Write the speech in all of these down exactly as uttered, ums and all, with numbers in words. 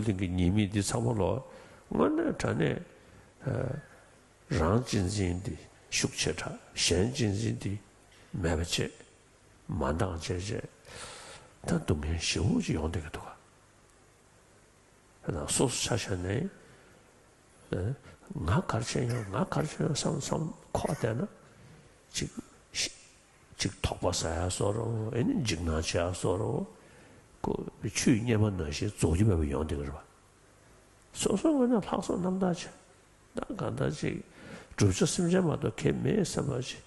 གླིང་གི་ཉེས་དམིགས་འདི་ཚང་མ་ལོ་དངོས་གནས་དྲང་གནས་རང་གཅེས་འཛིན་འདི་ཤུགས་ཆེ་དྲགས། གཞན་གཅེས་འཛིན་འདི་མེད་པ་བྱས། མ་འདང་བྱས་བྱས་ད་སྡུག་བསྔལ་ཞེ་པོ་ཅིག་ཡོང་བསྡད་ཀྱི་འདུག་ག། ད་སོ་སོ་ཆ་བཞག་ནས་ང་ག་རེ་བྱས་ཡོང་། ང་ག་རེ་བྱས་ཡོང་བསམ་བསམ་ཁོག་བསྡད་ན་ཅིག་ཅིག་དོགས་པ་ཟ་ཡ་བཟོ་འདྲ་བོ། ཨེ་ནི་འཇིགས་སྣང་བྱེད་ཡ་བཟོ་འདྲ་བོ། ཁོ་ཆུ་ཡི་གཉེར་མ་ནང་བཞིན་རྫོགས་རྒྱུ་མེད་པ་ཡོང་བསྡད་ཀྱི་རེད་པ། སོ་སོའི་ངོས་ནས་ལྷག་བསམ་རྣམ་དག་བྱས། ད་གང་ལྟར་ཅིག་བསྒྲུབ་བྱ་སེམས་ཅན་མ་གཏོགས་གལ་མེད་བསམ་པ་ཅིག་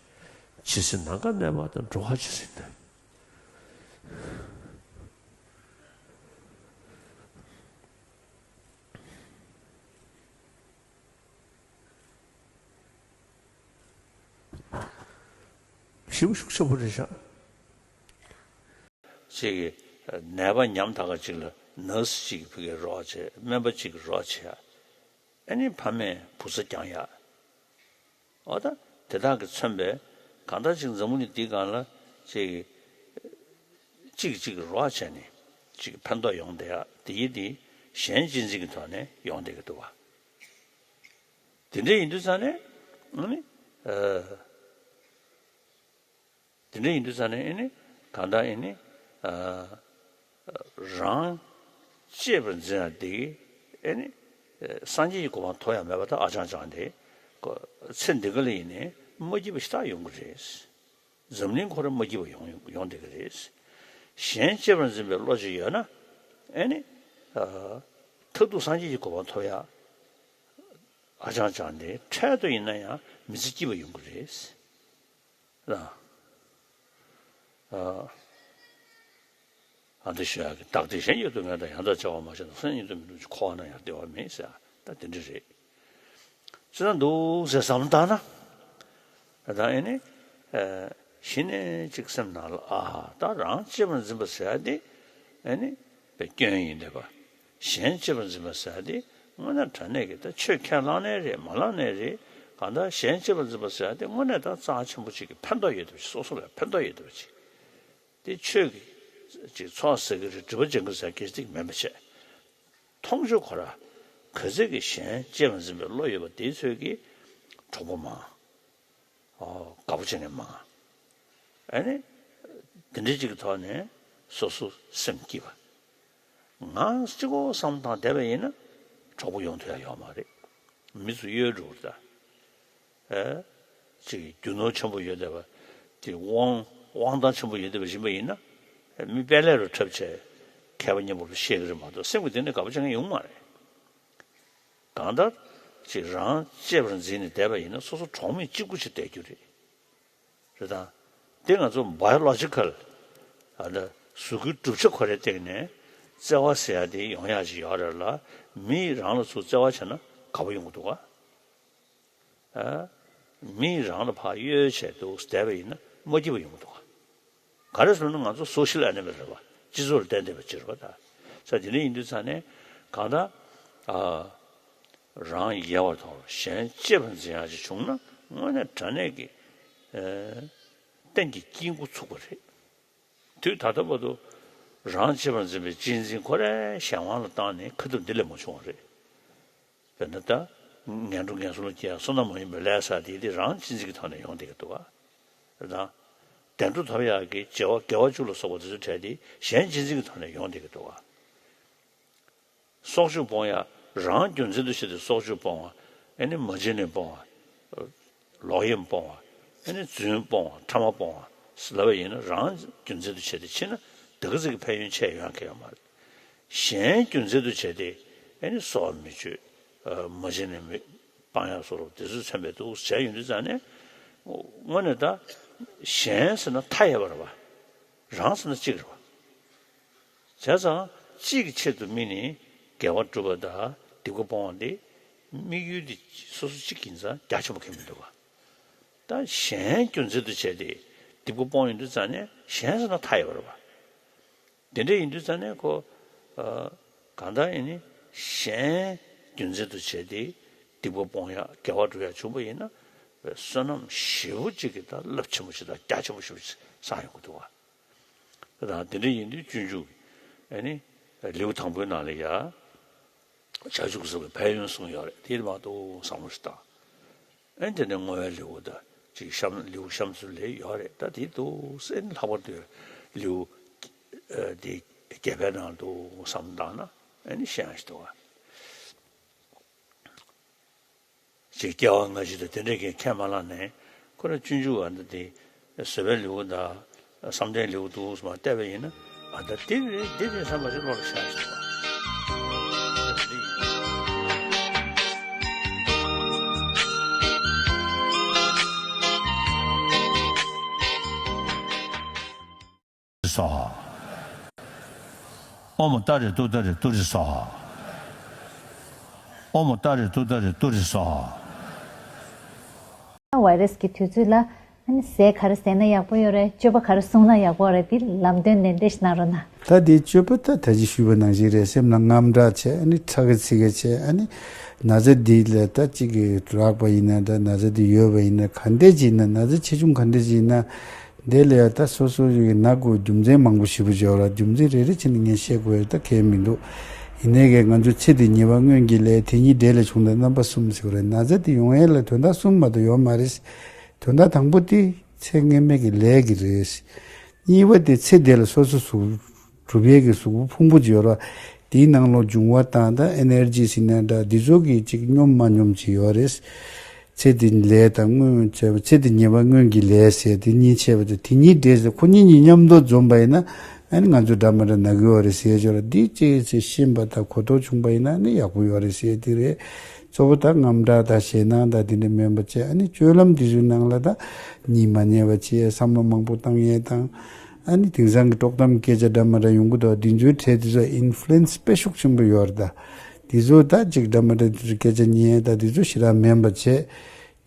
ཇི་སྲིད་ནམ་མཁའ་གནས་པ་དང་། འགྲོ་བ་ཇི་སྲིད་གནས། ཞེ་པོ་ཤུགས་ཆེན་པོ་རེད་ཤག་ཅིག་ནད་པ་ཉམ་ཐག་ག་ཅིག་ལ་ནར་སི་ཅིག་ཕ་གིར་རོགས་བྱས། སྨན་པ་ཅིག་གིས་རོགས་བྱས། ཨ་ནི་ཕ་མས་བུ་ཚ་བསྐྱངས་ཡ། འོ་ད་དེ་དག་གིས་མཚོན་པའི་གང་ལྟར་ཅིག་འཛམ་བུ་གླིང་འདིའི་སྒང་ལ་ཅིག་གཅིག་གིས་གཅིག་གི་རོགས་བྱས་ནས་ཅིག་ཕན་ཐོགས་ཡོང་བསྡད་ཡ་དེ་ཡི་དེ་གཞན་གཅེས་འཛིན་གྱི་ཐོག་ནས་ཡོང་བསྡད་ཀྱི་འདུག་བ། དེ་འདྲ་ཡིན་དུས་ཙང་ནས་ཨ་ནི་ཨ། དེ་འདྲ་ཡིན་དུས་ཙང་ནས་ཨེ་ནི་གང་ལྟར་ཨེ་ནི་ཨ་རང་གཅེས་པར་འཛིན་ཡ་དེ་གིས་ཨེ་ནི་སངས་རྒྱས་ཀྱི་གོ་འཕང་ཐོབ་ཡ་མེད་པ་ད་ཨ་ཅང་ཅང་དེ་ཚེ་འདི་ག་ལ་ཡིན་ནའི་མ་སྐྱིད་པ་ཞེ་དྲག་ཡོང་གི་རེད། འཛམ་གླིང་ཁོ་རང་མ་སྐྱིད་པ་ཡོང་ཡོང་བསྡད་ཀྱི་རེད། གཞན་གཅེས་པར་འཛིན་པའི་བློ་ཅིག་ཡོད་ན་ཨེ་ནི་ཨ་མཐར་ཐུག་སངས་རྒྱས་ཀྱི་གོ་འཕང་ཐོབ་ཡ་ཨ་ཅང་ཅང་དེ་འཕྲལ་དུ་ཡིན་ན་ཡང་མི་ཚེ་སྐྱིད་པ་ཡོང་གི་རེད། ལ། ཨ། ཨ་འདི་ཞུ་ཡག་གི་བདག་བདེ་གཞན་གྱི་སྡུག་བསྔལ་དང་། ཡང་དག་བྱ་བ་མ་བྱས་ན་སེམས་ཉིད་དུ་མི་འགྲུབ་ཅིང་། འཁོར་བ་ན་ཡང་བདེ་བ་མེད་ཟེར། ད་དེ་འདྲ་རེད། ཅི་ལྟར་འདུག་ཟེར་བསམ་བློ་བཏང་ན། ད་ཨེ་ནི། ཨ། གཞི་ནས་ཅིག་སེམས་ནང་ལ་ཨ་ད་རང་གཅེས་པར་འཛིན་པ་ཟེར་ཡ་དེ་ཨེ་ནི་དཔེ་སྐྱོན་ཡིན་བསྡད་པ། གཞན་གཅེས་པར་འཛིན་པ་ཟེར་ཡ་དེ་དངོས་གནས་དྲང་གནས་ཀྱི་ད་ཆོས་ཁས་བླངས་ནའི་རེད། མ་བླངས་ནའི་རེད། གང་ལྟར་གཞན་གཅེས་པར་འཛིན་པ་ཟེར་ཡ་དེ་དངོས་གནས་ད་རྩ་ཆེན་པོ་ཅིག་གི་ཕན་ཐོགས་ཡོད་བསྡད་པ་ཅིག་སོ་སོ་ལ་ཕན་ཐོགས་ཡོད་བསྡད་པ་ཅིག་དེ་ཆོས་ཀྱི་ཅིག་ཚོགས་ཟེར་གྱི་རེད། སྒྲིབ་པ་སྦྱང་གི་ཟེར་སྐད་ཅིག་མིན་པ་བྱས། མཐོང་ཆོས་ཁོ་ར་ག་ཚད་ཀྱི་གཞན་གཅེས་པར་འཛིན་པའི་བློ་ཡོད་པ་དེའི་ཚོད་ཀྱིས་གྲོགས་པོ་མང་། ཨོ། དགའ་པོ་བྱེད་མཁན་མང་། ཨ་ནི། དེ་འདྲའི་ཅིག་གི་ཐོག་ནས་སོ་སོ་སེམས་སྐྱིད་པ། ང་གཅིག་པོ་བསམ་བློ་བཏང་བསྡད་པ་ཡིན་ན་གྲོགས་པོ་ཡོང་ཐུབ་ཡ་ཡོད་མ་རེད། མི་ཚོ་གཡོལ་འགྲོ་གི་རེད་ད། ཨེ། ཅིག་རྒྱུ་ནོར་ཆེན་པོ་ཡོད་བསྡད་པ། དེ་དབང་དབང་ཐང་ཆེན་པོ་ཡོད་བསྡད་པ་ཡིན་པ་ཡིན་ན། མི་དཔལ་ལས་རུ་འཁྲབ་བྱས་མཁས་པ་མཉམ་པོ་ལ་བཤད་གི་རེད་མ་གཏོགས་སེམས་ཀྱི་གཏིང་ནས་དགའ་པོ་བྱེད་མཁན་ཡོང་མ་རེད། གང་ལྟར་ཅིག་རང་གཅེས་པར་འཛིན་ནས་བསྡད་པ་ཡིན་ན་སོ་སོ་གྲོགས་མེད་གཅིག་པུ་ཞིག་བསྡད་རྒྱུ་རེད། རེད་དང་། དེ་ང་ཚོ་བའི་ཡོ་ལོ་ཇི་ཀལ། ཨ་ད་གཟུགས་སྐུའི་གྲུབ་ཆ་ཁོ་རའི་སྟེང་ནས་བརྩེ་བ་ཟེར་ཡ་དེ་ཡོང་ཡ་ཞིག་ཡོད་རེད་ལ། མིས་རང་ལ་ཚུར་བརྩེ་བ་བྱས་ན་དགའ་པོ་ཡོང་གི་འདུག་ག། ཨ། མིས་རང་ལ་ཕར་གཡོལ་བྱས་འདུག་བསྡད་པ་ཡིན་ན་མ་སྐྱིད་པ་ཡོང་གི་འདུག་ག། ག་རེ་ཟེར་ན་ང་ཚོ་སོ་ཤལ་ཨེ་ནི་མལ་རེད་པ། སྤྱི་ཚོགས་ལ་བརྟེན་བསྡད་པ་ཅིག་རེད་པ་ད། ས་དེ་འདྲ་ཡིན་དུས་ཙང་ནས་གང་ལྟར། ཨ། རང་ཡལ་བར་དོར་གཞན་གཅེས་པར་འཛིན་ཡག་ཅིག་བྱུང་ན་དངོས་གནས་དྲང་གནས་ཀྱི། ཨ། གཏན་གྱི་དཀྱིལ་འཁོར་ཚུགས་པ་རེད། དུས་ད་ལྟ་བར་དུ་རང་གཅེས་པར་འཛིན་པའི་གཅེས་འཛིན་ཁོ་རའི་གཞན་དབང་ལ་བཏང་ནས་ཁ་ཐུག་འདི་ལས་མ་བྱུང་བ་རེད། དཔེར་ན་ད། ངན་འགྲོ་ངན་སོང་ལ་སྐྱེ་ཡ་བསོད་ནམས་མ་ཡིན་པའི་ལས་བསགས་དེ་དེ་རང་གཅེས་འཛིན་གྱི་ཐོག་ནས་ཡོང་བསྡད་ཀྱི་འདུག་ག། རེད་དང་། བདེ་འགྲོ་ཐོབ་ཡག་གི་བྱ་བ་དགེ་བ་བཅུ་ལ་སོགས་པ་དེ་ཚོ་བྲལ་ཏེ་གཞན་གཅེས་འཛིན་གྱི་ཐོག་ནས་ཡོང་བསྡད་ཀྱི་འདུག་ག། སྲོག་གཅོད་སྤོང་ཡ། རང་རྒྱུ་མཚན་དུ་བྱས་ཏེ་སྲོག་གཅོད་སྤོང་བ། ཨེ་ནི་མ་བྱིན་ནས་སྤོང་བ། ལོག་གཡེམ་སྤོང་བ། ཨེ་ནི་རྫུན་སྤོང་བ། ཕྲ་མ་སྤོང་བ་ཟེར་ལབ་པ་ཡིན་ན་རང་རྒྱུ་མཚན་དུ་བྱས་ཏེ་ཕྱིན་ན་དེ་ག་ཚོད་ཀྱི་ཕན་ཡོན་ཆེ་ཡོང་གི་ཡོད་མ་རེད། གཞན་རྒྱུ་མཚན་དུ་བྱས་ཏེ་ཨེ་ནི་སྲོག་མི་གཅོད། མ་བྱིན་ནས་མི་སྤང་ཡ་སོགས་དེ་ཚོ་མཚོན་པའི་འདུག་བྱས་ཡོང་དུས་ཙང་ནས། དངོས་གནས་ད། གཞན་ཟེར་ན་མཐའ་ཡས་པ་རེད་པ། རང་ཟེར་ན་གཅིག་རེད་པ། བྱས་ཙང་གཅིག་གི་ཆེད་དུ་དམིགས་ནས་དགེ་བ་སྒྲུབ་པ་དང་སྡིག་པ་སྤོང་བ་འདི་དམིགས་ཡུལ་འདི་སོ་སོ་གཅིག་ཡིན་ཙང་རྒྱ་ཆེན་པོ་ཁེལ་མི་འདུག་ག། ད་གཞན་རྒྱུ་མཚན་དུ་བྱས་ཏེ་སྡིག་པ་སྤོང་ཡོང་དུས་ཙང་ནས་གཞན་ཟེར་ན་མཐའ་ཡས་པ་རེད་པ། དེ་འདྲ་ཡིན་དུས་ཙང་ནས་ཁོ། ཨ། གང་ལྟར་ཡིན་ནི་གཞན་རྒྱུ་མཚན་དུ་བྱས་ཏེ་སྡིག་པ་སྤོང་ཡག་དགེ་བ་སྒྲུབ་ཡག་བྱུང་པ་ཡིན་ན་བསོད་ནམས་ཞེ་པོ་ཅིག་གི་ད་རླབས་ཆེན་པོ་ཞིག་དང་རྒྱ་ཆེན་པོ་ཞེ་པོ་ཅིག་བསགས་ཡོང་གི་འདུག་ག། ད་དེ་འདྲ་ཡིན་དུས་སྤྱོད་འཇུག་གི་ཨ་ནི་ལེའུ་དང་པོའི་ནང་ལ་ཡ། བྱང་ཆུབ་སེམས་ལ་ཕན་ཡོན་གསུངས་ཡོད་རེད། དེ་མ་གཏོགས་བསམ་བློ་ཞིག་བཏང་། ཨེ་དེ་ནས་བསྔོ་བའི་ལེའུ་དང་ཅིག་བཤམས་ལེའུ་བཤམས་ཚུལ་ལས་ཡོད་རེད། ད་དེ་འདུག་སེ་ནི་ལྷག་པར་དུ་ལེའུ་དེ་བརྒྱད་པའི་ནང་འདུག་བསམ་བཏང་ན་ཨེ་ནི་ཤེས་ཡ་ཞིག་འདུག་བ། ཅིག་སྐྱེ་བ་སྔ་ཕྱི་དང་དེ་འདྲའི་གི་ཁས་མ་བླངས་ནས་ཁོ་རང་སྤྱོད་འཇུག་ཨ་ནི་དེ་བཟོད་པའི་ལེའུ་དང་བསམ་གཏན་ལེའུ་འདུག་སེ་མར་བལྟས་པ་ཡིན་ན། ཨ་ད་འདི་རེད་འདི་རེད་བསམ་པ་ཞིག་བློ་ལ་ཤར་ཞིག་འདུག་བ། སྭཱ་ཧཱ། ཨོཾ་ཏཱ་རེ་ཏུཏྟཱ་རེ་ཏུ་རེ་སྭཱ་ཧཱ། ཨོཾ་ཏཱ་རེ་ཏུཏྟཱ་རེ་ཏུ་རེ་སྭཱ་ཧཱ། ཝའི་རས་ཀྱི་དུས་ཚོད་ལ་ཨ་ནི་ཟས་ག་རེ་ཟས་ན་ཡག་པོ་ཡོད་རེད། སྤྱོད་པ་ག་རེ་བསྲུངས་ན་ཡག་པོ་རེད། འདི་ལམ་སྟོན་ནན་ཏན་ཞིག་གནང་རོགས་གནང་། ད་དེ་སྤྱོད་པ་ད་ད་ཅི་ཞུས་པ་ནང་བཞིན་རེད། སེམས་ལ་དངངས་སྐྲག་བྱས། ཨ་ནི་ཁྲག་གི་ཚིག་ག་བྱས། ཨ་ནི་ན་ཚ་འདི་ལ་ད་གཅིག་གི་རག་པ་ཡིན་ན་འདྲ། ན་ཚ་འདི་ཡོད་པ་ཡིན་ན་ག་འདྲས་ཅིག་ཡིན་ན། ན་ཚ་ཆེ་ཆུང་ག་འདྲས་ཅིག་ཡིན་ན། དེ་ལ་ཡང་ད་སོ་སོ་ཡི་ན་དགོས་རྒྱུ་མཚན་མང་པོ་ཞེ་པོ་ཅིག་ཡོད་རེད། རྒྱུ་མཚན་རེ་རེ་བྱས་ནས་ངས་བཤད་དགོས་ཡ་ད་གང་ཡང་མི་འདུག་ཡིན་ནའི་གི་ང་ཚོ་ཚེ་འདི་ཉེས་པ་སྔོན་གྱི་ལས། དེ་ཉིད་འབྲས་ལས་བྱུང་སྟེ། རྣམ་པ་གསུམ་ཟེར་བ་རེད། ན་ཚ་དེ་ཡོང་ཡས་ལ་དོན་དག་གསུམ་མ་གཏོགས་ཡོད་མ་རེད། དོན་དག་དང་པོ་དེ་ཚེ་སྔོན་མའི་གི་ལས་ཀྱི་རེད། གཉིས་པ་དེ་ཚེ་འདི་ལ་སོ་སོ་གཟུགས་གྲུབ་ཡས་ཀྱི་གཟུགས་པོ་ཕུང་པོ་ཅིག་ཡོད་རེད། དེའི་ནང་ལོགས་འབྱུང་བ་དང་ད་ཨེ་ནར་ཇི་ཟེར་ན་འདྲ། འདི་ཚོ་གི་ཅིག་སྙོམས་མ་སྙོམས་ཅིག་ཡོད་རེད། ཚེ་འདི་ལས་དང་སྔོན་བྱས་པ། ཚེ་འདི་ཉེས་པ་སྔོན་གྱི་ལས་ཟེར་དེ་གཉིས་བྱས་པ་དེ། དེ་གཉིས་འདྲེས་ཟེར་ཁོ་གཉིས་གཉིས་མཉམ་དུ་འཛོམས་པ་ཡིན་ན། ཨ་ནི་ང་ཚོ་འདྲ་མི་འདྲ་ན་གི་ཡོད་རེད་ཟེར་ཅོག་ར། འདི་ཅི་ཟེར་ཤེས་པ་དང་གོ་རྟོགས་བྱུང་པ་ཡིན་ན་ཨ་ནི་ཡག་པོ་ཡོད་རེད་ཟེར་དེ་རེད། གཙོ་བོ་ད་དངངས་སྐྲག་དང་ཞེད་སྣང་དང་དེ་འདྲ་མིན་པ་བྱས། ཨ་ནི་སྤྱོད་ལམ་འདི་ཚོའི་ནང་ལ་ད་གཉིད་མ་ཉལ་བ་བྱས། བསམ་བློ་མང་པོ་བཏང་ཡས་དང་། ཨ་ནི་དེང་སང་གི་དཀྲོག་གཏམ་སྐད་ཆ་འདྲ་མི་འདྲ་ཡོང་གི་འདུག་འདི་ཚོའི་གྲས་འདི་ཚོ་ཨིན་ཕུ་ལུ་ཨེན་སི་དཔེ་ཤུགས་ཆེན་པོ་ཡོད་རེད་ད། འདི་ཚོ་ད་ཅིག་འདྲ་མི་འདྲ་འདི་ཚོ་སྐད་ཆ་ཉན་ད་འདི་ཚོ་ཞེ་དྲག་མིན་པ་བྱས།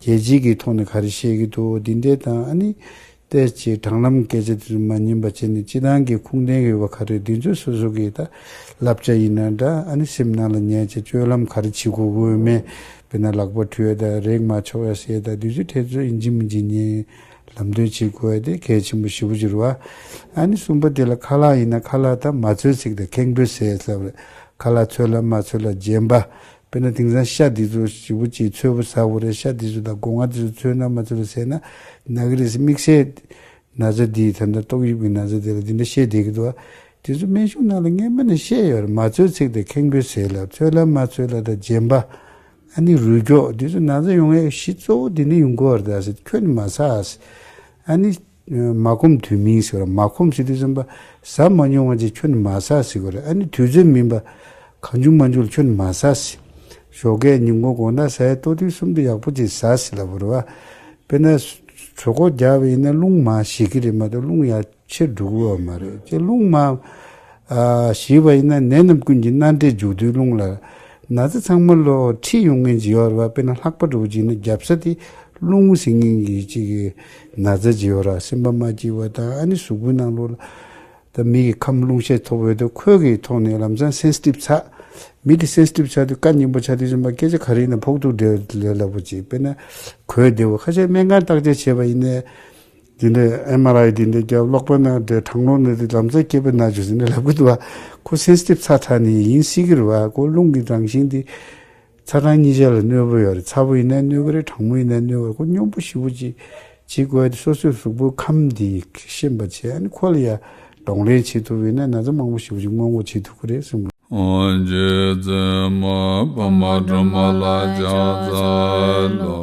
རྒྱལ་སྤྱིའི་གི་ཐོག་ནས་ག་རེ་བཤད་ཀྱི་འདུག་འདི་འདྲས་དང་། ཨ་ནི་ཏོག་ཙམ་དྲང་ལམ་སྐད་ཆ་འདི་ཚོ་མ་ཉན་པ་བྱས་ནས་སྤྱིར་བཏང་གི་ཁུངས་ལྡན་ཡོད་པ་ག་རེ་འདི་ཚོ་སོ་སོ་གི་ད་བསླབ་བྱ་ཡིན་ན་འདྲ། ཨ་ནི་སེམས་ནང་ལ་ཉར་བྱས་སྤྱོད་ལམ་ག་རེ་བྱེད་དགོས་དགོས་མེད། དཔེར་ན་ལག་པ་འཁྲུ་ཡ་ད་རེག་མ་ཆོག་ཡ་ཟེར་ད་འདི་ཚོའི་གྲས་ཚོ་ཡིན་གཅིག་མིན་གཅིག་ཉན། ལམ་སྟོན་བྱེད་དགོས་ཡ་དེ་གལ་ཆེན་པོ་ཞེ་པོ་ཅིག་རེད་བ། ཨ་ནི་གསུམ་པ་དེ་ལ་ཁ་ལག་ཡིན་ན་ཁ་ལག་ད་མ་འཚོལ་ཚིག་དང་ཁེངས་པོས་ཟས་ལབ་རེད། ཁ་ལག་འཚོལ་ལ་མ་འཚོལ་ལ་རྗེན་པ། དཔེར་ན་དེང་སང་ཤ་འདི་ཚོ་ཞེ་པོ་ཅིག་འཚོལ་པོ་ཟ་དགོས་རེད། ཤ་འདི་ཚོ་དང་སྒོ་ང་འདི་ཚོ་འཚོལ་ན་མ་འཚོལ་ལ་ཟས་ན་ན་གི་རེད་ཟེར། དམིགས་བསལ་ན་ཚ་འདི་ད་ལྟ་ཏོག་དབྱིབས་ཀྱི་ན་ཚ་འདི་ལ་འདི་འདྲ་བཤད་བསྡད་ཀྱི་འདུག་བ། དེ་ཚོ་སྨན་གཞུང་ནང་ལ་སྔན་མ་ནས་བཤད་ཡོད་རེད། མ་འཚོལ་ཚིག་དང་ཁེངས་པོས་ཟས་ལབ། འཚོལ་ལ་མ་འཚོལ་ལ་དང་རྗེན་པ། ཨ་ནི་རུས་སྐྱོགས་འདི་ཚོ་ན་ཚ་ཡོང་ཡའི་གཞི་གཙོ་བོ་འདི་ནས་ཡོང་གི་ཡོད་རེད་ད་ཟེར། ཁྱོན་ནས་མ་ཟ་ཟེར། ཨ་ནི་མ་ཁོམ་དུས་མིན་ཟེར་བ། མ་ཁོམ་ཟེར་དུས་ཙམ་པ་ཟ་མ་མྱོང་བ་ཅིག་ཁྱོན་ནས་མ་ཟ་ཟེར་གི་རེད། ཨ་ནི་དུས་ཚོད་མིན་པ་གང་བྱུང་མང་བྱུང་ལ་ཁྱོན་ནས་མ་ཟ་ཟེར། ཞོགས་ཀས་ཉིན་གུང་དགོང་དག་ཟ་ཡ་ལྟོ་དུས་གསུམ་དུ་ཡག་པོ་ཅིག་ཟ་ཟེར་ལབ་པ་རེད་བ། དཔེར་ན་གྲོད་ཁོག་རྒྱགས་པ་ཡིན་ན་རླུང་མར་ཞིག་གི་རེད་མ་གཏོགས་རླུང་ཡར་ཆེར་འགྲོ་གི་ཡོད་མ་རེད། ཅེས་རླུང་མར་ཨ་ཞིག་པ་ཡིན་ན་ནད་རྣམས་ཀུན་གྱི་སྣ་འདྲེན་འཇུག་དུས་རླུང་ལ། ན་ཚ་ཚང་མ་ལོ་ཁྲིད་ཡོང་མཁན་ཅིག་ཡོད་རེད་བ། དཔེར་ན་ལྷགས་པ་འདྲ་བོ་ཅིག་ཡིན་ན་རྒྱབ་ས་དེ་རླུང་ཟེར་མཁན་གྱི་ཅིག་གི་ན་ཚ་ཅིག་ཡོད་རེད། སེམས་པ་མ་སྐྱིད་པ་དང་། ཨ་ནི་གཟུགས་པོའི་ནང་ལོགས་ལ་ད་མི་གི་ཁམས་རླུང་ཤས་ཐོབ་ཡོད་དུས་ཁོའི་གི་ཐོག་ནས་ལམ་སང་སེན་སི་ཊིབ་ཚ། མི་དེ་སེན་སི་ཊིབ་ཚ་དུས་བཀའ་ཉན་པོ་ཚ་དུས་ཙམ་པ་སྐད་ཆ་ག་རེ་ཡིན་ན་ཕོག་ཐུག་འདྲ་ལས་སླ་པོ་ཅིག་དཔེར་ན་གོས་བདེ་བོ། ཁ་ཤས་སྨན་ཁང་བརྟག་དཔྱད་བྱས་པ་ཡིན་ནའི། འདི་འདྲའི་ཨེམ་ཨར་ཨའི་འདི་འདྲའི་རྒྱབ་གློག་པ་ནང་འདྲའི་གྲང་རླུང་ནི་འདི་ལམ་སང་སྐྱེས་པའི་ན་ཆུ་ཟིན་ནས་ལབ་གི་འདུག་བ། ཁོ་སེན་སི་ཊིབ་ཚ་དྲགས་ནི་ཡིན་སྲིད་ཀྱི་རེད་བ། ཁོ་རླུང་གི་རང་བཞིན་འདི་ཚ་གྲང་གཉིས་ཆ་ལ་གནོད་པ་ཡོད་རེད། ཚ་པོ་ཡིན་ན་གནོད་ཀྱི་རེད། གྲང་མོ་ཡིན་ན་གནོད་ཀྱི་རེད། ཁོ་སྙོམས་པོ་ཞེ་པོ་ཅིག་བྱེད་དགོས་ཏེ་སོ་སོའི་གཟུགས་པོའི་ཁམས་འདི་ཤེས་པ་བྱས་ནས་ཁོ་ལ་ཡ་གདོང་ལེན་བྱེད་ཐུབ་ཡིན་ན་ན་ཚ་མང་པོ་ཞེ་པོ་ཅིག་སྔོན་འགོག་བྱེད་ཐུབ་ཀྱི་རེད་གསུངས། ཨོ་རྗེ་བཙུན་མ་འཕགས་མ་སྒྲོལ་མ་ལ་ཕྱག་འཚལ་ལོ།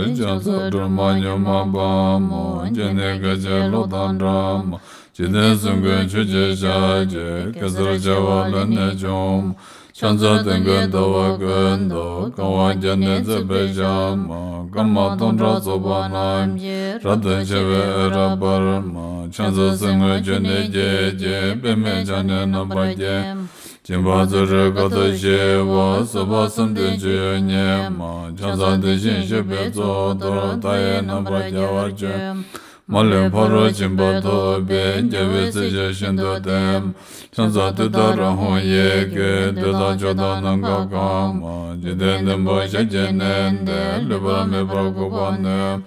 ཕྱག་འཚལ་སྒྲོལ་མ་མྱུར་མ་དཔའ་མོ། སྤྱན་ནི་སྐད་ཅིག་གློག་དང་འདྲ་མ། འཇིག་རྟེན་གསུམ་མགོན་ཆུ་སྐྱེས་ཞལ་གྱི། གེ་སར་བྱེ་བ་ལས་ནི་བྱུང་མ། ཕྱག་འཚལ་སྟོན་ཀའི་ཟླ་བ་ཀུན་ཏུ། གང་བ་བརྒྱ་ནི་བརྩེགས་པའི་ཞལ་མ། སྐར་མ་སྟོང་ཕྲག་ཚོགས་པ་རྣམས་ཀྱིས། རབ་ཏུ་ཕྱེ་བའི་འོད་རབ་འབར་མ། ཕྱག་འཚལ་གསེར་དངུལ་ཆུ་ནས་སྐྱེས་ཀྱི། པདྨས་ཕྱག་ནི་རྣམ་པར་བརྒྱན་མ། སྦྱིན་པ་བརྩོན་འགྲུས་དཀའ་ཐུབ་ཞི་བ། བཟོད་པ་བསམ་གཏན་སྤྱོད་ཡུལ་ཉིད་མ། ཕྱག་འཚལ་དེ་བཞིན་གཤེགས་པའི་གཙུག་ཏོར། མཐའ་ཡས་རྣམ་པར་རྒྱལ་བར་སྤྱོད་མ། མ་ལུས་ཕ་རོལ་ཕྱིན་པ་ཐོབ་པའི། རྒྱལ་བའི་སྲས་ཆེན་ཤིན་ཏུ་བརྟན་མ། ཕྱག་འཚལ་ཏུཏྟཱ་ར་ཧཱུྃ་ཡི་གེ། འདོད་དང་ཕྱོགས་དང་ནམ་མཁའ་གང་མ། འཇིག་རྟེན་བདུན་པོ་ཞབས་ཀྱིས་མནན་ཏེ། ལུས་པ་མེད་པར་འགུགས་པར་ནུས།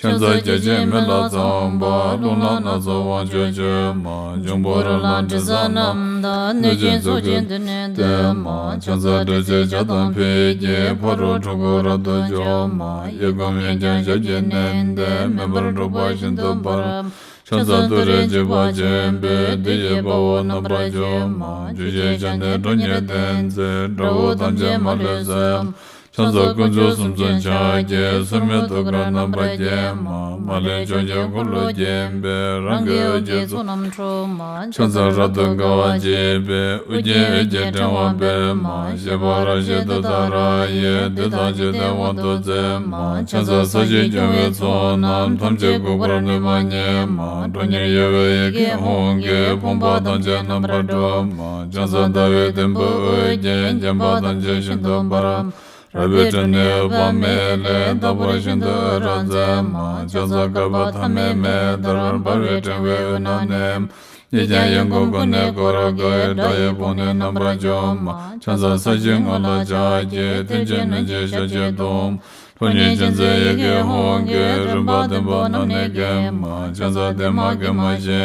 ཕྱག་འཚལ་བརྒྱ་བྱིན་མེ་ལྷ་ཚངས་པ། རླུང་ལྷ་སྣ་ཚོགས་དབང་ཕྱུག་མཆོད་མ། འབྱུང་པོ་རོ་ལངས་དྲི་ཟ་རྣམས་དང་། གནོད་སྦྱིན་ཚོགས་ཀྱིས་མདུན་ནས་བསྟོད་མ། ཕྱག་འཚལ་དྲི་ཟའི་ཇ་དང་ཕུད་ཀྱིས། ཕ་རོལ་འཁྲུལ་འཁོར་རབ་ཏུ་འཇོམས་མ། གཡས་བསྐུམ་གཡོན་བརྐྱང་ཞབས་ཀྱིས་མནན་ཏེ། མེ་འབར་འཁྲུག་པ་ཤིན་ཏུ་འབར། ཕྱག་འཚལ་ཏུ་རེ་འཇིགས་པ་ཆེན་པོས། བདུད་ཀྱི་དཔའ་བོ་རྣམ་པར་འཇོམས་མ། བཅུ་ཞེས་བྱ་ནི་ཁྲོ་གཉེར་ལྡན་མཛད། དགྲ་བོ་ཐམས་ཅད་མ་ལུས་གསོད། ཕྱག་འཚལ་དཀོན་མཆོག་གསུམ་མཚོན་ཕྱག་རྒྱའི། སོར་མོས་ཐུགས་ཀར་རྣམ་པར་བརྒྱན་མ། མ་ལུས་ཕྱོགས་བཅུའི་འཁོར་ལོས་བརྒྱན་པའི། རང་གི་འོད་ཀྱི་ཚོགས་རྣམས་འཁྲུག་མ། ཕྱག་འཚལ་རབ་ཏུ་དགའ་བ་བརྗིད་པའི། ཨོ་རྒྱན་འོད་ཀྱི་ཕྲེང་བ་སྤེལ་མ། བཞད་པ་རབ་བཞད་ཏུཏྟཱ་ར་ཡིས། བདུད་དང་འཇིག་རྟེན་དབང་དུ་མཛད་མ། ཕྱག་འཚལ་ས་གཞི་སྐྱོང་བའི་ཚོགས་རྣམས། ཐམས་ཅད་འགུགས་པར་ནུས་པ་ཉིད་མ། ཁྲོ་གཉེར་གཡོ་བའི་ཡི་གེ་ཧཱུྃ་གིས། ཕོངས་པ་ཐམས་ཅད་རྣམ་པར་སྒྲོལ་མ། ཕྱག་འཚལ་ཟླ་བའི་དུམ་བུས་འོད་བརྒྱན། བརྒྱན་པ་ཐམས་ཅད་ཤིན་ཏུ་འབར། རལ་པའི་ཁྲོད་ནས་འོད་དཔག་མེད་ལས། རྟག་པར་ཤིན་ཏུ་འོད་རབ་མཛད་མ། ཕྱག་འཚལ་བསྐལ་པ་ཐ་མའི་མེ་ལྟར། འབར་བའི་ཕྲེང་བའི་འོད་རྣམས་ནི། གཡས་བརྐྱང་གཡོན་བསྐུམ་ཀུན་ནས་བསྐོར་དགའི། དགྲ་ཡི་དཔུང་ནི་རྣམ་པར་འཇོམས་མ། ཕྱག་འཚལ་ས་གཞིའི་ངོས་ལ་ཕྱག་བགྱིས། མཐིལ་གྱིས་བསྣུན་ཅིང་ཞབས་ཀྱིས་བརྡུང་། ཁྲོ་གཉེར་ཅན་མཛད་ཡི་གེ་ཧཱུྃ་གིས། རིམ་པ་བདུན་པོ་རྣམས་ནི་འགེམས་མ། ཕྱག་འཚལ་བདེ་མ་དགེ་མ་བཞི།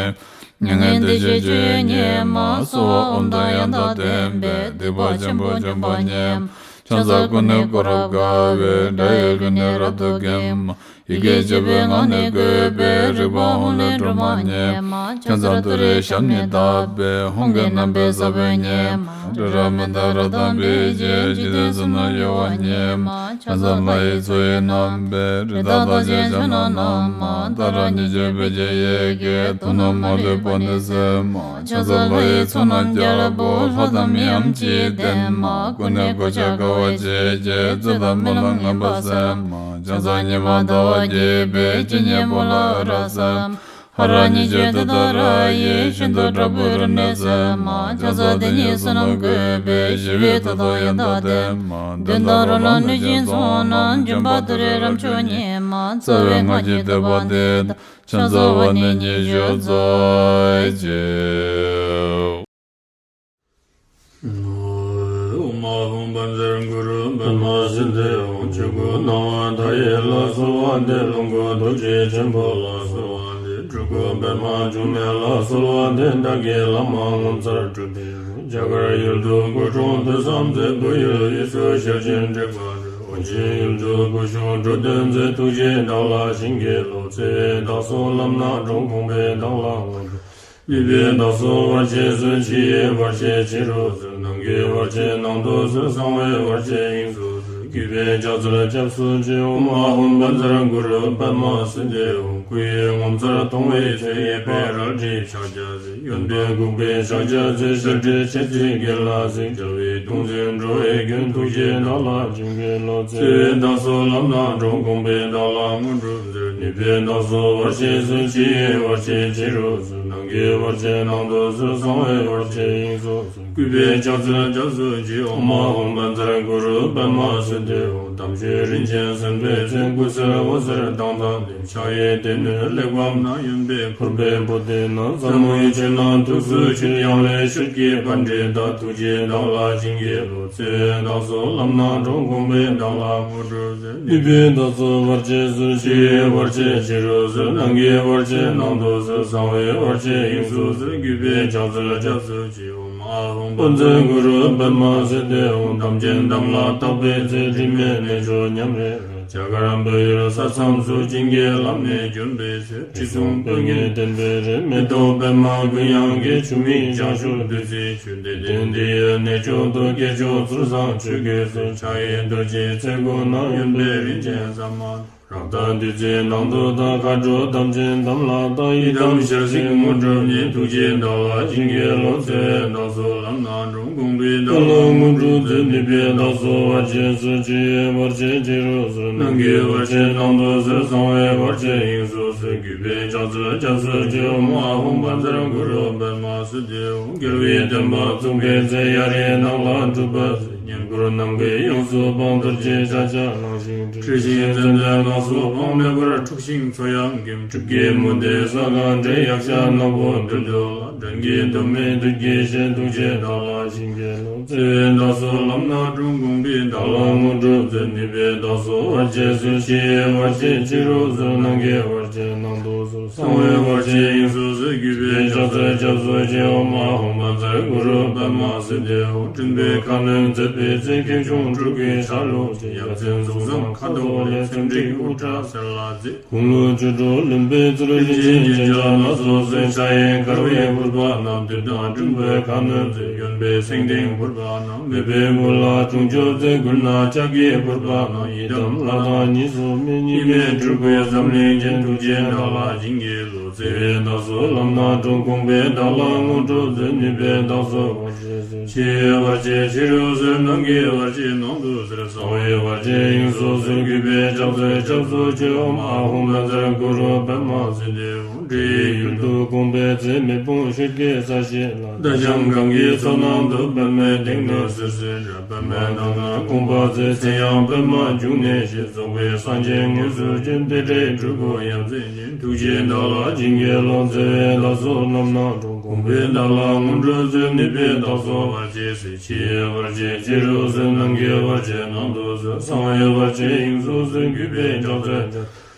མྱ་ངན་འདས་ཞི་སྤྱོད་ཡུལ་ཉིད་མ། གསོལ་བ་ཨོཾ་དང་ཡང་དག་ལྡན་པས། སྡིག་པ་ཆེན་པོ་འཇོམས་པ་ཉིད་མ། ཕྱག་འཚལ་ཀུན་ནས་བསྐོར་རབ་དགའ་བའི། དགྲ་ཡི་རྒྱུད་ནི་རབ་ཏུ་འགེམས་མ། ཡི་གེ་བརྒྱད་པོའི་ངག་ནི་བཀོད་པའི། རིག་པ་ཧཱུྃ་ལས་སྒྲོལ་མ་ཉིད་མ། ཕྱག་འཚལ་ཏུ་རེའི་ཞབས་ནི་བརྡབས་པས། ཧཱུྃ་གི་རྣམ་པའི་ས་བོན་ཉིད་མ། ཏྲི་ར་མི་ཏ་རཀྟ་བི་ཇི་འཇིག་རྟེན་གསུམ་རྣམས་གཡོ་བ་ཉིད་མ། ཕྱག་འཚལ་ལྷ་ཡི་མཚོ་ཡི་རྣམ་པའི། རི་དྭགས་རྟགས་ཅན་ཕྱག་ན་བསྣམས་མ། ཏཱ་ར་གཉིས་བརྗོད་བི་ཇི་ཡི་གེས། དུག་རྣམས་མ་ལུས་པ་ནི་སེལ་མ། ཕྱག་འཚལ་ལྷ་ཡི་ཚོགས་རྣམས་རྒྱལ་པོ། ལྷ་དང་མིའམ་ཅི་ཡིས་བསྟེན་མ། ཀུན་ནས་གོ་ཆ་དགའ་བ་བརྗིད་ཀྱིས། རྩོད་དང་སྨོན་ལམ་ངན་པ་སེལ་མ། ཕྱག་འཚལ་ཉི་མ་ཟླ་བ་རྒྱས་པའི། སྤྱན་གཉིས་པོ་ལ་འོད་རབ་གསལ་མ། ཧ་ར་གཉིས་བརྗོད་ཏུཏྟཱ་ར་ཡིས། ཤིན་ཏུ་དྲག་པོའི་རིམས་ནད་སེལ་མ། ཕྱག་འཚལ་དེ་ཉིད་བསོད་ནམས་བཀོད་པའི། ཞི་བའི་མཐུ་དང་ཡང་དག་ལྡན་མ། གདོན་དང་རོ་ལངས་གནོད་སྦྱིན་ཚོགས་རྣམས། འཇོམས་པ་ཏུ་རེ་རབ་མཆོག་ཉིད་མ། རྩ་བའི་སྔགས་ཀྱི་བསྟོད་པ་འདི་དང་། ཕྱག་འཚལ་བ་ནི་ཉི་ཤུ་རྩ་གཅིག་ཨོཾ་ཨཱཿཧཱུྃ་བཛྲ་གུ་རུ་པདྨ་སིདྡྷི་ཧཱུྃ། ཆོས་སྐུ་སྣང་བ་མཐའ་ཡས་ལ་གསོལ་བ་འདེབས། ལོངས་སྐུ་རྡོ་རྗེ་ཆེན་པོ་ལ་གསོལ་བ་འདེབས། སྤྲུལ་སྐུ་པདྨ་འབྱུང་གནས་ལ་གསོལ་བ་འདེབས། བདག་གི་བླ་མ་ངོ་མཚར་སྤྲུལ་པའི་ཧཱུྃ། རྒྱ་གར་ཡུལ་དུ་སྐུ་འཁྲུངས་དུས་བཟང་མཛད། བོད་ཡུལ་དབུས་སུ་ཞལ་བྱོན་དྲེགས་པ་འགྲོལ། ཨོ་རྒྱན་ཡུལ་དུ་སྐུ་བཞུགས་འགྲོ་དོན་མཛད། ཐུགས་རྗེས་བདག་ལ་བྱིན་གྱིས་རློབས། བརྩེ་བས་བདག་སོགས་ལམ་སྣ་དྲོངས། དགོངས་པས་བདག་ལ་དངོས་གྲུབ། ནུས་པས་བདག་སོགས་བར་ཆད་སོལ། ཕྱི་ཡི་བར་ཆད་ཕྱི་རུ་སོལ། ནང་གི་བར་ཆད་ནང་དུ་སོལ། གསང་བའི་བར་ཆད་དབྱིངས་སུ་སོལ། གུས་པས་ཕྱག་འཚལ་སྐྱབས་སུ་མཆི། ཨོཾ་ཨཱཿཧཱུྃ་བཛྲ་གུ་རུ་པདྨ་སིདྡྷི་ཧཱུྃ། སྐུ་ཡི་ངོ་མཚར་མཐོང་བའི་ཚེ། གཡས་པས་རལ་གྲིའི་ཕྱག་རྒྱ་མཛད། གཡོན་པས་འགུགས་པའི་ཕྱག་རྒྱ་མཛད། ཞལ་བགྲད་མཆེ་གཙིགས་གྱེན་ལ་གཟིགས། རྒྱལ་བའི་གདུང་འཛིན་འགྲོ་བའི་མགོན། ཐུགས་རྗེས་བདག་ལ་བྱིན་གྱིས་རློབས། བརྩེ་བས་བདག་སོགས་ལམ་སྣ་དྲོངས། དགོངས་པས་བདག་ལ་དངོས་གྲུབ་སྩོལ། ནུས་པས་བདག་སོགས་བར་ཆད་སོལ། ཕྱི་ཡི་བར་ཆད་ཕྱི་རུ་སོལ། ནང་གི་བར་ཆད་ནང་དུ་སོལ། གསང་བའི་བར་ཆད་དབྱིངས་སུ་སོལ། གུས་པས་ཕྱག་འཚལ་སྐྱབས་སུ་མཆི། ཨོཾ་ཨཱཿཧཱུྃ་བཛྲ་གུ་རུ་པདྨ་སིདྡྷི་ཧཱུྃ། དམ་ཆོས་རིན་ཆེན་གསེར་པའི་ཚོན། སྐུ་གསེར་འོད་ཟེར་མདངས་དང་ལྡན། ཕྱག་གཡས་སྡེ་སྣོད་གླེགས་བམ་བསྣམས། གཡོན་པས་ཕུར་པའི་པུ་སྟི་བསྣམས། ཟབ་མོའི་ཆོས་རྣམས་ཐུགས་སུ་ཆུད། ཡང་ལེ་ཤོད་ཀྱི་པཎྜི་ཏ། ཐུགས་རྗེས་བདག་ལ་བྱིན་གྱིས་རློབས། བརྩེ་བས་བདག་སོགས་ལམ་སྣ་དྲོངས། དགོངས་པས་བདག་ལ་དངོས་གྲུབ་སྩོལ། ནུས་པས་བདག་སོགས་བར་ཆད་སོལ། ཕྱི་ཡི་བར་ཆད་ཕྱི་རུ་སོལ། ནང་གི་བར་ཆད་ནང་དུ་སོལ། གསང་བའི་བར་ཆད་དབྱིངས་སུ་སོལ། གུས་པས་ཕྱག་འཚལ་སྐྱབས་སུ་མཆི། ཨོཾ་ཨཱཿཧཱུྃ་བཛྲ་གུ་རུ་པདྨ་སིདྡྷི་ཧཱུྃ། དམ་ཅན་དམ་ལ་བཏགས་པའི་ཚེ། དྲི་མེད་གནས་མཆོག་ཉམས་རེ་རེ། རྒྱ་གར་བོད་ཡུལ་ས་མཚམས་སུ། བྱིན་གྱིས་བརླབས་ནས་བྱོན་པའི་ཚེ། དྲི་བསུང་སྤོས་ངད་ལྡན་པའི་རི། མེ་ཏོག་པདྨ་དགུན་ཡང་སྐྱེ། ཆུ་མིག་བྱང་ཕྱོགས་བདུད་རྩིའི་ཆུ། བདེ་ལྡན་འདི་ཡི་གནས་མཆོག་ཏུ། སྐྱེས་མཆོག་ཚུལ་བཟང་ཆོས་གོས་གསོལ། ཕྱག་གཡས་རྡོ་རྗེའི་ཚལ་སྒོ་ནས། གཡོན་པས་རིན་ཆེན་ཟ་མ་ཏོག། རཀྟ་བདུད་རྩིའི་ནང་དུ་དག། མཁའ་འགྲོ་དམ་ཅན་དམ་ལ་བཏགས། ཡི་དམ་ཞལ་གཟིགས་དངོས་གྲུབ་བརྙེས། ཐུགས་རྗེས་བདག་ལ་བྱིན་གྱིས་རློབས། བརྩེ་བས་བདག་སོགས་ལམ་སྣ་དྲོངས། དགོངས་པས་བདག་ལ་དངོས་གྲུབ་སྩོལ། ནུས་པས་བདག་སོགས་བར་ཆད་སོལ། ཕྱི་ཡི་བར་ཆད་ཕྱི་རུ་སོལ། ནང་གི་བར་ཆད་ནང་དུ་སོལ། གསང་བའི་བར་ཆད་དབྱིངས་སུ་སོལ། གུས་པས་ཕྱག་འཚལ་སྐྱབས་སུ་མཆི། ཨོཾ་ཨཱཿཧཱུྃ་བཛྲ་གུ་རུ་པདྨ་སིདྡྷི་ཧཱུྃ། རྒྱལ་བའི་བསྟན་པ་བཙུགས་པའི་ཚེ། གཡའ་རིའི་ནགས་ལ་སྒྲུབ་པ་མཛད། ནམ་མཁའི་དབྱིངས་སུ་འཕང་། རྡོ་རྗེ་ལྕགས་བརྒྱ་བླངས་ཤིང་བསྒྲིལ། འཁྲུལ་ཞིང་མཚན་ལྡན་ལག་སོགས་སྤངས། མེ་འབར་འཁྲུགས་ཤིང་མཚོ་ཡང་སྐེམ། སྒྲིབ་ཀྱི་མུ་སྟེགས་ས་གང་བསྲེགས། ཡཀྴ་ནག་པོ་འདུལ་འགྲོ་ལ། སྒྲོན་གྱིས་དུ་མའི་བདུད་ཀྱི་གཤེད། ཐུགས་རྗེས་བདག་ལ་བྱིན་གྱིས་རློབས། བརྩེ་བའི་བདག་སོགས་ལམ་སྣ་དྲོངས། དགོངས་པས་བདག་ལ་དངོས་གྲུབ་སྩོལ། ནུས་པས་བདག་སོགས་བར་ཆད་སོལ། ཕྱི་ཡི་བར་ཆད་ཕྱི་རུ་སོལ། ནང་གི་བར་ཆད་ནང་དུ་སོལ། གསང་བའི་བར་ཆད་དབྱིངས་སུ་སོལ། གུས་པས་ཕྱག་འཚལ་སྐྱབས་སུ་མཆི། ཨོཾ་ཨཱཿཧཱུྃ་བཛྲ་གུ་རུ་པདྨ་སིདྡྷི་ཧཱུྃ། མགྲིན་པའི་ཁ་གནོན་མཛད་པའི་ཚེ། ཁེངས་སྐྱུང་སྤྲུལ་སྐུའི་ཆ་ལུགས་ཀྱི། ཡ་མཚན་གཟུགས་བཟང་ཁ་དོག་ལེགས། ཚེམས་འགྲིག་དབུ་སྐྲ་སེར་ལ་མཛེས། དགུང་ལོ་བཅུ་དྲུག་ལོན་པའི་ཚེ། རིན་ཆེན་རྒྱན་ཆ་སྣ་ཚོགས་གསོལ། ཕྱག་གཡས་དཀར་བའི་ཕུར་པ་བསྣམས། བདུད་དང་འགྲན་པའི་ཁ་གནོན་མཛད། གཡོན་པས་སེང་ལྡེང་ཕུར་པ་བསྣམས། མོས་པའི་བུ་ལ་དྲུང་ཆོས་མཛད། མགུལ་ན་ལྕགས་ཀྱི་ཕུར་པ་བསྣམས། ཡི་དམ་ལྷ་དང་གཉིས་སུ་མེད། གཉིས་མེད་སྤྲུལ་སྐུའི་འཛམ་གླིང་རྒྱན། ཐུགས་རྗེས་བདག་ལ་བྱིན་གྱིས་རློབས། བརྩེ་བས་བདག་སོགས་ལམ་སྣ་དྲོངས། དགོངས་པས་བདག་ལ་དངོས་གྲུབ་སྩོལ། ནུས་པས་བདག་སོགས་བར་ཆད་སོལ། ཕྱི་ཡི་བར་ཆད་ཕྱི་རུ་སོལ། ནང་གི་བར་ཆད་ནང་དུ་སོལ། གསང་བའི་བར་ཆད་དབྱིངས་སུ་སོལ། གུས་པས་ཕྱག་འཚལ་སྐྱབས་སུ་མཆི། ཨོཾ་ཨཱཿཧཱུྃ་བཛྲ་གུ་རུ་པདྨ་སིདྡྷི་ཧཱུྃ། འདྲེ་ཡི་ཡུལ་དུ་དགོངས་པའི་ཚེ། མེ་དཔུང་ཤེལ་གྱི་ས་གཞི་ལ། རྟ་རྒྱང་གང་གི་མཚོ་ནང་དུ། པདྨའི་སྟེང་དུ་བསིལ་བསིལ་འདྲ། པདྨ་དང་ནི་དགོངས་པ་མཛད། མཚན་ཡང་པདྨ་འབྱུང་གནས་ཞེས། རྫོགས་པའི་སངས་རྒྱས་དངོས་སུ་བྱོན། དེ་འདྲའི་སྤྲུལ་སྐུ་ཡ་མཚན་ཅན། ཐུགས་རྗེས་བདག་ལ་བྱིན་གྱིས་རློབས། བརྩེ་བས་བདག་སོགས་ལམ་སྣ་དྲོངས། དགོངས་པས་བདག་ལ་དངོས་གྲུབ་སྩོལ། ནུས་པས་བདག་སོགས་བར་ཆད་སོལ། ཕྱི་ཡི་བར་ཆད་ཕྱི་རུ་སོལ། ནང་གི་བར་ཆད་ནང་དུ་སོལ། གསང་བའི་བར་ཆད་དབྱིངས་སུ་སོལ། གུས་པས་ཕྱག་འཚལ་ཕྱག་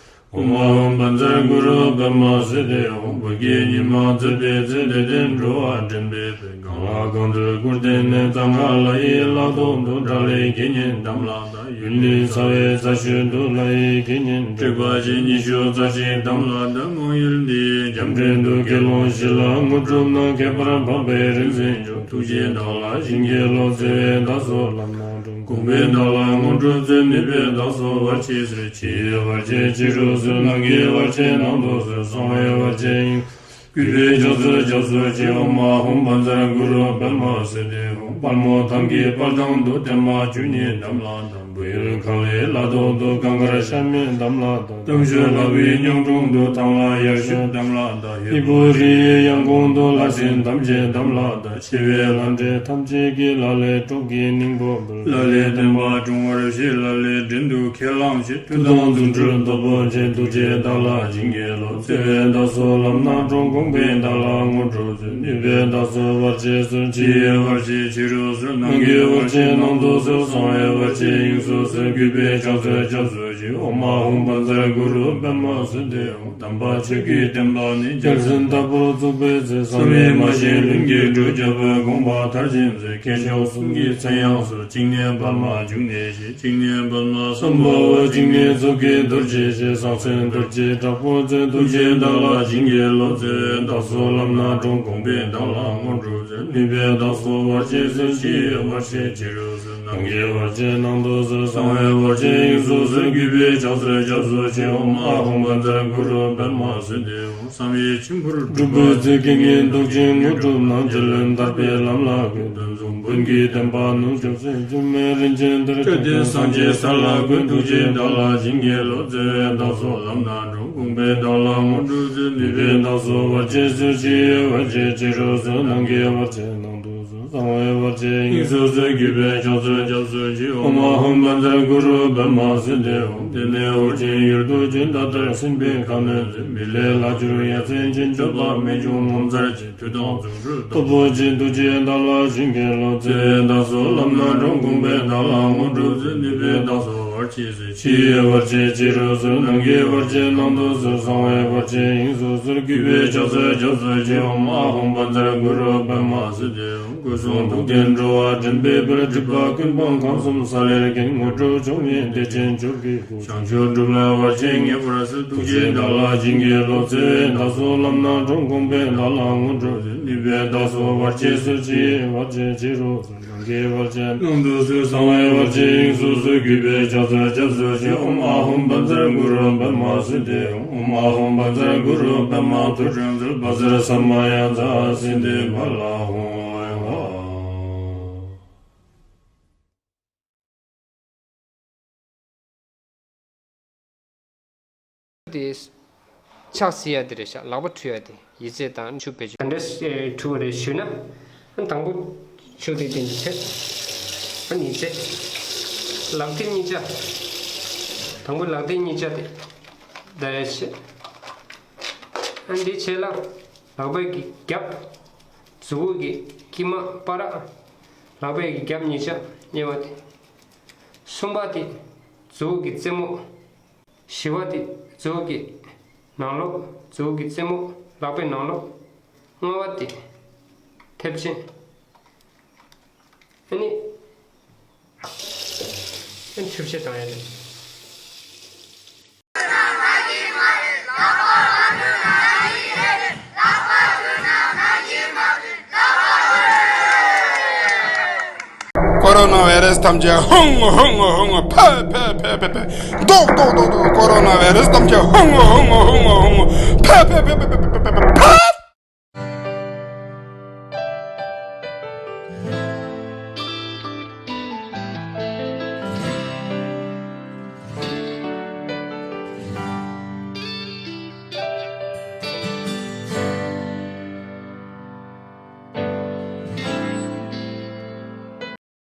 ཨོཾ་ཨཱཿཧཱུྃ་བཛྲ་གུ་རུ་པདྨ་སིདྡྷི་ཧཱུྃ། བོད་ཀྱི་ཉི་མ་ཚེས་པའི་ཚེ། དད་ལྡན་འགྲོ་བ་འདྲེན་པའི་དཔལ། གང་ལ་གང་འདུལ་སྐུར་བསྟན་ནས། གཙང་ཁ་ལ་ཡི་ལ་ཐོག་ཏུ། དགྲ་ལྷའི་དགེ་བསྙེན་དམ་ལ་བཏགས། ཡུལ་ནི་ཚ་བའི་རྩ་ཤོད་དུ། ལྷ་ཡི་དགེ་བསྙེན་དྲེགས་པ་ཅན། ཉི་ཤུ་རྩ་གཅིག་དམ་ལ་བཏགས། མང་ཡུལ་འདིའི་རྒྱ་འབྲིང་དུ། དགེ་སློང་བཞི་ལ་དངོས་གྲུབ་གནང་། ཁྱད་པར་འཕགས་པའི་རིག་འཛིན་མཆོག། ཐུགས་རྗེས་བདག་ལ་བྱིན་གྱིས་རློབས། བརྩེ་བས་བདག་སོགས་ལམ་སྣ་དྲོངས། དགོངས་པས་བདག་ལ་དངོས་གྲུབ་སྩོལ། ནུས་པས་བདག་སོགས་བར་ཆད་སོལ། ཕྱི་ཡི་བར་ཆད་ཕྱི་རུ་སོལ། ནང་གི་བར་ཆད་ནང་དུ་སོལ། གསང་བའི་བར་ཆད་དབྱིངས། གུས་པས་ཕྱག་འཚལ་སྐྱབས་སུ་མཆི། ཨོཾ་ཨཱཿཧཱུྃ་བཛྲ་གུ་རུ་པདྨ་སིདྡྷི་ཧཱུྃ། དཔལ་མོ་ཐང་གི་དཔལ་ཐང་དུ། བརྟན་མ་བཅུ་གཉིས་དམ་ལ་བཏགས། བོད་ཡུལ་ཁམས་ལ་ཡི་ལ་ཐོག་ཏུ། གངས་དཀར་ཤ་མེད་དམ་ལ་བཏགས། སྟོབས་ཤུགས་ལྷ་བུའི་གཉང་དྲུང་དུ། ཐང་ལྷ་ཡར་ཞུད་དམ་ལ་བཏགས། ཧས་པོ་རི་ཡི་ཡང་གོང་དུ། ལྷ་སྲིན་ཐམས་ཅད་དམ་ལ་བཏགས། ཆེ་བའི་ལྷ་འདྲེ་ཐམས་ཅད་ཀྱིས། ལ་ལས་གྲོགས་ཀྱི་སྙིང་པོ་འབུལ། ལ་ལས་བསྟན་པ་སྲུང་བར་བྱེད། ལ་ལས་བྲན་དུ་ཁས་བླངས་བྱེད། མཐུ་དང་རྫུ་འཕྲུལ་སྟོབས་པོ་ཆེ། ཐུགས་རྗེས་བདག་ལ་བྱིན་གྱིས་རློབས། བརྩེ་བས་བདག་སོགས་ལམ་སྣ་དྲོངས། དགོངས་པས་བདག་ལ་དངོས་གྲུབ་སྩོལ། ནུས་པས་བདག་སོགས་བར་ཆད་སོལ། ཕྱི་ཡི་བར་ཆད་ཕྱི་རུ་སོལ། ནང་གི་བར་ཆད་ནང་དུ་སོལ། གསང་བའི་བར་ཆད་དབྱིངས་སུ་སོལ། གུས་པས་ཕྱག་འཚལ་སྐྱབས་སུ་མཆི། ཨོཾ་ཨཱཿཧཱུྃ་བཛྲ་གུ་རུ་པདྨ་སིདྡྷི་ཧཱུྃ། དམ་པ་ཆོས་ཀྱི་བསྟན་པ་ནི། རྒྱལ་མཚན་ལྟ་བུར་བཙུགས་པའི་ཚེ། བསམ་ཡས་མ་བཞེངས་ལྷུན་གྱིས་གྲུབ། རྒྱལ་པོའི་དགོངས་པ་མཐར་ཕྱིན་མཛད། མཁས་མཆོག་གསུམ་གྱི་མཚན་ཡང་གསོལ། གཅིག་ནི་པདྨ་འབྱུང་གནས་ཞེས། གཅིག་ནི་པདྨ་སམྦྷ་ཝ། གཅིག་ནི་མཛུབ་ཀྱི་རྡོ་རྗེ་ཞེས། སྲོག་འཛིན་རྡོ་རྗེ་དྲག་པོ་མཛད། ཐུགས་རྗེས་བདག་ལ་བྱིན་གྱིས་རློབས། བརྩེ་བས་བདག་སོགས་ལམ་སྣ་དྲོངས། དགོངས་པས་བདག་ལ་དངོས་གྲུབ་སྩོལ། ནུས་པས་བདག་སོགས་བར་ཆད་སོལ། ཕྱི་ཡི་བར་ཆད་ཕྱི་རུ་སོལ། ནང་གི་བར་ཆད་ནང་དུ་སོལ། གསང་བའི་བར་ཆད་དབྱིངས་སུ་སོལ། གུས་པས་ཕྱག་འཚལ་སྐྱབས་སུ་མཆི། ཨོཾ་ཨཱཿཧཱུྃ་བཛྲ་གུ་རུ་པདྨ་སིདྡྷི་ཧཱུྃ། བསམ་ཡས་མཆིམས་ཕུར་འབྲུག་པའི་རྩེ། རྐྱེན་ངན་བཟློག་ཅིང་དངོས་གྲུབ་གནང་། རྗེ་བློན་ཐར་པའི་ལམ་ལ་བཀོད། གདོན་གཟུགས་བོན་གྱི་བསྟན་པ་ནུབ་ཕྱོགས་སུ། སྒྱུ་མའི་རིན་ཆེན་གཏེར། སྐལ་ལྡན་སངས་རྒྱས་ས་ལ་བཀོད། ཐུགས་རྗེས་བདག་ལ་བྱིན་གྱིས་རློབས། བརྩེ་བས་བདག་སོགས་ལམ་སྣ་དྲོངས། དགོངས་པས་བདག་ལ་དངོས་གྲུབ་སྩོལ། ནུས་པས་བདག་སོགས་བར་ཆད་སོལ། ཕྱི་ཡི་བར་ཆད་ཕྱི་རུ་སོལ། ནང་གི་བར་ཆད་ནང་དུ་སོལ། གསང་བའི་བར་ཆད་དབྱིངས་སུ་སོལ། གུས་པས་ཕྱག་འཚལ་སྐྱབས་སུ་མཆི། ཨོཾ་ཨཱཿཧཱུྃ་བཛྲ་གུ་རུ་པདྨ་སིདྡྷི་ཧཱུྃ། དེ་ནས་ཨོ་རྒྱན་ཡུལ་དུ་བྱོན། ད་ལྟར་སྲིད་པའི་ཁ་གནོན་མཛད། མི་ལས་ལྷག་གྱུར་ཡ་མཚན་ཅན། སྤྱོད་པ་རྨད་བྱུང་ངོ་མཚར་ཅན། མཐུ་དང་རྫུ་འཕྲུལ་སྟོབས་པོ་ཆེ། ཐུགས་རྗེས་བདག་ལ་བྱིན་གྱིས་རློབས། བརྩེ་བས་བདག་སོགས་ལམ་སྣ་དྲོངས། དགོངས་པས་བདག་ལ་དངོས་གྲུབ་སྩོལ། ནུས་པས་བདག་སོགས་བར་ཆད་སོལ། ཕྱི་ཡི་བར་ཆད་ཕྱི་རུ་སོལ། ནང་གི་བར་ཆད་ནང་དུ་སོལ། གསང་བའི་བར་ཆད་དབྱིངས་སུ་སོལ། གུས་པས་ཕྱག་འཚལ་སྐྱབས་སུ་མཆི། ཨོཾ་ཨཱཿཧཱུྃ་བཛྲ་གུ་རུ་པདྨ་སིདྡྷི་ཧཱུྃ། སྐུ་གསུང་ཐུགས་ལྡན་འགྲོ་བ་འདྲེན་པའི་དཔལ། སྒྲིབ་པ་ཀུན་སྤངས་ཁམས་གསུམ་ས་ལེར་མཁྱེན། དངོས་གྲུབ་མཆོག་བརྙེས་བདེ་ཆེན་མཆོག་གི་སྐུ། བྱང་ཆུབ་སྒྲུབ་ལ་བར་ཆད་ངེས་པར་སེལ། ཐུགས་རྗེས་བདག་ལ་བྱིན་གྱིས་རློབས། བརྩེ་བས་བདག་སོགས་ལམ་སྣ་དྲོངས། དགོངས་པས་བདག་ལ་དངོས་གྲུབ་སྩོལ། ནུས་པས་བདག་སོགས་བར་ཆད་སོལ། ཕྱི་ཡི་བར་ཆད་ཕྱི་རུ་སོལ། ནང་གི་བར་ཆད་ནང་དུ་སོལ། གསང་བའི་བར་ཆད་དབྱིངས་སུ་སོལ། གུས་པས་ཕྱག་འཚལ་སྐྱབས་སུ་མཆི། ཨོཾ་ཨཱཿཧཱུྃ་བཛྲ་གུ་རུ་པདྨ་སིདྡྷི་ཧཱུྃ། ཨོཾ་ཨཱཿཧཱུྃ་བཛྲ་གུ་རུ་པདྨ་ཐོད་ཕྲེང་རྩལ། བཛྲ་ས་མ་ཡ་ཛཿསིདྡྷི་ཕ་ལ་ཧཱུྃ། དེ་ཕྱག་བསིལ་ཡ་དེ་རེད་ཤག་ལག་པ་འཁྲུ་ཡ་དེ། ཡི་ཙི་དང་ཆུ་བེད་སྤྱོད། ག་འདྲས་འཁྲུ་བ་རེད་ཞུས་ན། དང་པོ་ཆུ་དེ་དེ་འདྲ་བྱས། ཉིས་བྱས། ལག་མཐིལ་གཉིས་ཆ། དང་པོ་ལག་མཐིལ་གཉིས་ཆ་དེ། ད་རེ་བྱས། ཨ་འདི་བྱས་ལ། ལག་པའི་གི་རྒྱབ། མཛུ་གུ་གི་དཀྱིལ་མ་བར། ལག་པའི་གི་རྒྱབ་གཉིས་ཆ་གཉིས་པ་དེ། གསུམ་པ་དེ། མཛུ་གུ་གི་རྩེ་མོ། བཞི་པ་དེ་མཛུ་གུ་གི་ནང་ལོགས། མཛུ་གུ་གི་རྩེ་མོ་ལག་པའི་ནང་ལོགས། ལྔ་པ་དེ་མཐེབ་ཆེན། ཨ་ནི། ཨ་ནི་མཐེབ་ཆེན་བཏང་ཡ་རེད། ཀོ་རོ་ན་བྷ་ཡི་རེ་སི་ཐམས་ཅད་ཧུང་ཧུང་ཧུང་ཕེ་ཕེ་ཕེ་ཕེ་ཕེ། ཟློག་ཟློག་ཟློག་ཟློག་ཀོ་རོ་ན་བྷ་ཡི་རེ་སི་ཐམས་ཅད་ཧུང་ཧུང་ཧུང་ཧུང་ཕེ་ཕེ་ཕེ་ཕེ་ཕེ་ཕེ་ཕེ་ཕེ།